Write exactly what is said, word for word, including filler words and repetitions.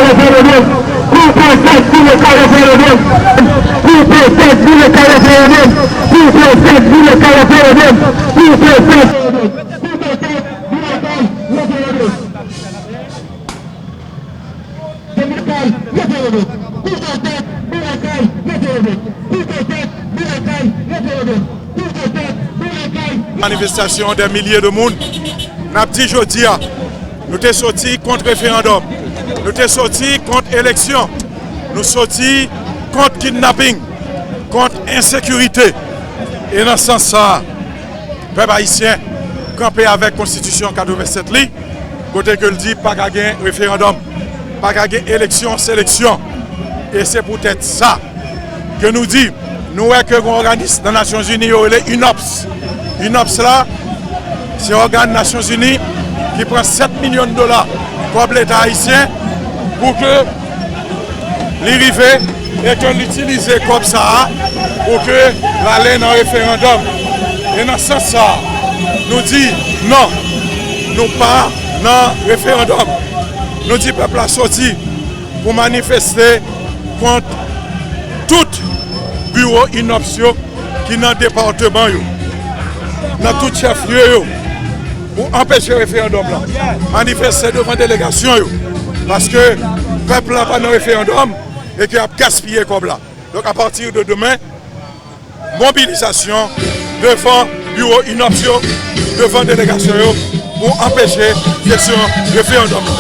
Referandòm! Koupe tèt Boulo ka referandòm! Koupe tèt Boulo ka referandòm! Koupe tèt Boulo ka referandòm! Koupe tèt! Koupe tèt Boulo ka referandòm! Koupe tèt Boulo ka referandòm! Koupe tèt Boulo ka referandòm! Koupe tèt Boulo ka! Manifestasyon dè milye de moun. N ap di jodi a, nou te soti kont referandòm. Nou te soti kont eleksyon. Nou soti kont kidnaping, kont ensekirite. E nan sans sa a, pèp ayisyen kanpe avèk konstitisyon katrevennsèt li, kote ke l di pa ka gen referandòm, pa ka gen eleksyon, seleksyon. E se poutèt sa ke nou di, nou wè ke gen yon òganis nan Nasyonzini yo rele UNOPS. UNOPS la, se ògàn Nasyonzini ki pran sèt milyon dola kòb Leta ayisyen pou ke li rive e ke l itilize kòb sa a pou ke l ale nan referandòm. E nan sans sa a, nou di non, nou pa nan referandòm. Nou di pèp la soti pou manifeste kont tout biwo UNOPS yo ki nan depatman yo, nan tout chèflye yo, pou anpeche referandòm lan. Manifeste devan delegasyon yo, paske pèp la pa nan referandòm e ke y ap gaspiye kòb la. Donk, apati de demen, mobilizasyon devan biwo UNOPS yo, devan delegasyon yo, pou anpeche kesyon referandòm lan.